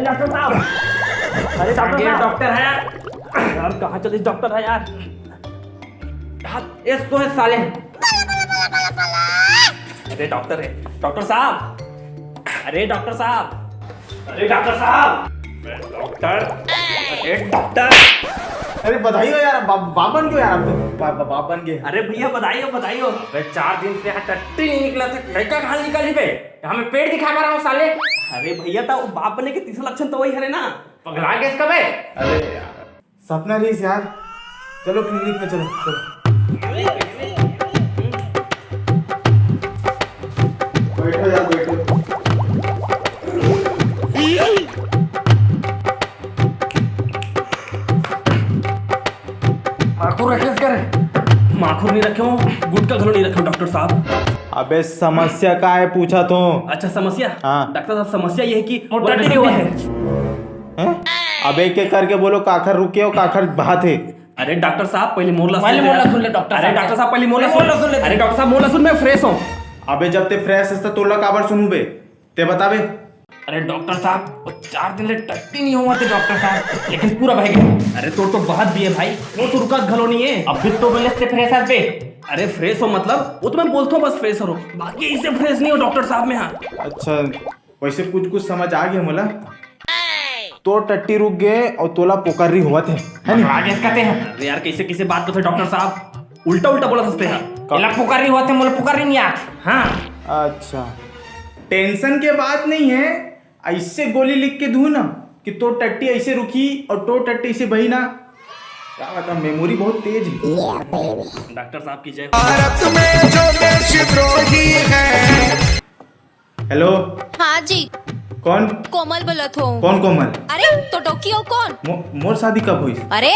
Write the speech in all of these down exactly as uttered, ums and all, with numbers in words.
Doctor साहब, अरे doctor साहब। डॉक्टर है यार। यार, कहाँ चले डॉक्टर है यार? ये सो है साले। अरे डॉक्टर है, डॉक्टर साहब। अरे डॉक्टर साहब, अरे डॉक्टर साहब, डॉक्टर, अरे डॉक्टर। अरे बधाई हो यार, बा-, बाप बन गए यार, आप तो बा-, बा-, बाप बन गए। अरे भैया, बधाई हो, बधाई हो। अबे, चार दिन से यहाँ टट्टी नहीं निकला था, लड़का कहाँ निकाली बे? यहाँ मैं पेट दिखा पा रहा हूँ साले। अरे भैया, तो बाप बनने के तीसरा लक्षण तो वही है ना, पगला गया इसका बे। अरे यार, सपना रहीस यार। चलो क्लिनिक में चलो, चलो। बैठो यार, बैठो। माखुर रखे करे? माखुर नहीं रखे हो, गुटखा घलो नहीं रखे हो डॉक्टर साहब। अबे समस्या का है पूछा तो। अच्छा समस्या? हाँ। डॉक्टर साहब समस्या ये है कि वो टट्टी नहीं हुआ है। हैं? अब एक एक करके बोलो, काखर रुके हो, काखर बात है। अरे डॉक्टर साहब, पहले मोर ला पहले सुन ले। मोर ला सुन ले, डॉक्टर अरे साहब। डॉक्टर साहब, पहले मोर ला पहले मोर ला सुन। सुन ले। अरे डॉक्टर साहब, मोर ला सुन, मैं फ्रेश हूँ। अबे जब ते फ्रेश हस, तो तोला काबर सुनू बे? ते बता बे। अरे डॉक्टर साहब, वो चार दिन ले टट्टी नहीं हुआ थे डॉक्टर साहब, लेकिन पूरा बह गया। अरे तो, तो बहुत भी है भाई, वो तो रुका घलो नहीं है। अभी तो बोले ते फ्रेश हस बे। अरे फ्रेश हो मतलब, वो तो मैं बोलता हूँ बस फ्रेश हो, बाकी इसे फ्रेश नहीं हो डॉक्टर साहब में। हाँ। अच्छा, वैसे कुछ कुछ समझ आ गया मोला। तो टट्टी रुक गए और तोला पोकर्री होवत है, है नी? पकड़ा गया कहते हैं। अरे यार, कैसे कैसे बात करते हैं डॉक्टर साहब, उल्टा उल्टा बोला सकते हैं। का- एला पोकर्री होवत है, मोला पोकर्री नहीं आत। हाँ। अच्छा, टेंशन के बात नहीं है, ऐसे गोली लिख के दूँ ना कि तो टट्टी ऐसे रुकी और तो टट्टी ऐसे बही ना। क्या बता, मेमोरी बहुत तेज है। डॉक्टर साहब की जय। भारत में जो देशद्रोही है। हेलो। हाँ जी। कौन? कोमल बोलत हो। कौन कोमल? अरे तो डोकी हो कौन? मो-, मोर शादी कब हुई? अरे।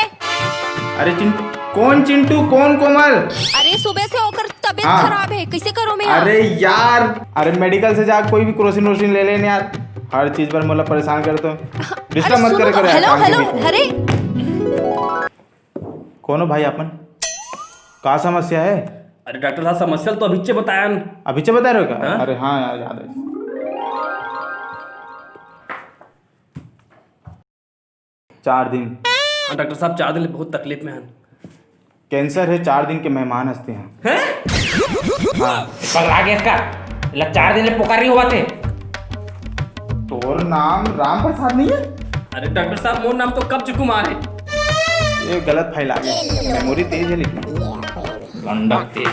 अरे चिंटू, कौन चिंटू, कौन कोमल? अरे सुबह से ओकर तबीयत हाँ। खराब है, कैसे करो मैं? अरे यार, अरे मेडिकल से जा, कोई भी क्रोसिन वोसिन ले लेने यार, हर चीज पर मतलब परेशान कर दो। डिस्टर्ब मत करे करो यार हेलो काम के हेलो बीच में। अरे कौन हो भाई अपन? का समस्या है? अरे डॉक्टर साहब, समस्या तो अभिच्चे बताया न। अभिच्चे बता रहे हो क्या? हाँ? अरे हाँ यार, याद है। चार दिन। हाँ डॉक्टर साहब, चार दिन ले बहुत तकलीफ में हैं। कैंसर है, चार दिन के मेहमान हंसते हैं। हैं? हाँ। पगला गया इसका। ला चार दिन ले पुकार रही हुआ थे। तोर नाम राम प्रसाद नहीं है? अरे डॉक्टर साहब, मोर नाम तो कब्ज कुमार है। ये गलत फैला गया। मेमोरी तेज है लेकिन। लंडक तेज।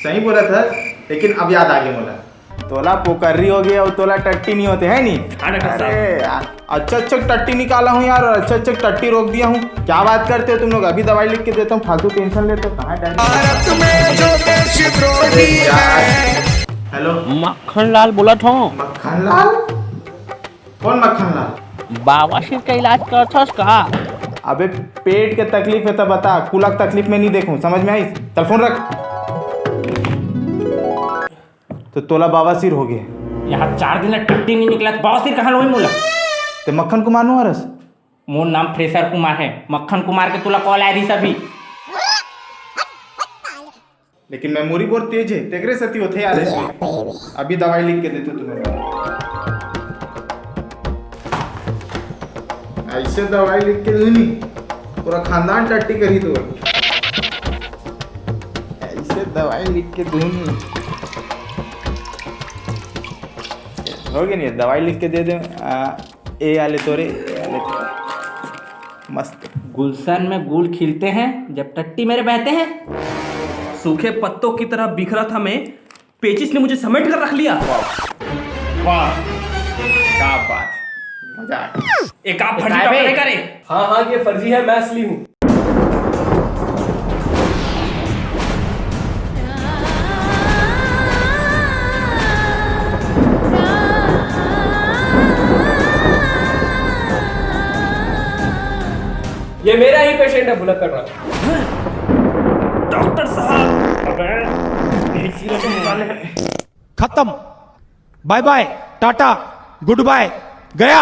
सही बोला था, लेकिन अब याद आ गया मोला। तोला पोकर्री हो गया और तोला टट्टी नहीं होते है नी? हाँ डॉक्टर साहब। अरे यार, अच्छा अच्छा टट्टी निकाला हूँ यार, और अच्छा अच्छा टट्टी रोक दिया हूँ। क्या बात करते हो तुम लोग? अभी दवाई लिख के देता हूँ, फालतू टेंशन लेते हो, कहाँ टाइम। भारत में जो देशद्रोही है। हेलो। मक्खन लाल बोलत हूँ। मक्खन लाल? कौन मक्खन लाल? बवासीर का इलाज करत हस का? अबे पेट के तकलीफ है तो बता, कुला के तकलीफ में नहीं देखूं, समझ में आई? चल फोन रख। तो तोला बवासीर हो गए। यहाँ चार दिन ले टट्टी नहीं निकला तो बवासीर कहाँ होई मोला? ते मक्खन कुमार नु हरस? मोर नाम फ्रेशर कुमार है। मक्खन कुमार के तोला कॉल आए रही सभी। लेकिन मेमोरी बहुत तेज है, तेकरे सेती होथे यार ऐसे। अभी दवाई लिख के देते तुम्हें। ऐसे दवाई लिख के दूनी, पूरा खानदान टट्टी करी तो। ऐसे दवाई लिख के दूनी। हो गया नहीं, दवाई लिख के दे दे। आ, ए आले तोरे, ए आले तोरे। मस्त। गुलशन में गुल खिलते हैं जब टट्टी मेरे बहते हैं। सूखे पत्तों की तरह बिखरा था मैं, पेचिश ने मुझे समेट कर रख लिया। वाह, क्या बात, मजा आ गया। एक आप फर्जी डॉक्टर है का रे? हाँ हाँ, ये फर्जी है, मैं असली हूँ। ये मेरा ही पेशेंट है भुलक्कड़ राम। डॉक्टर साहब, अबे, एक सीरप निकाले। खत्म। बाय बाय, टाटा, गुड बाय, गया।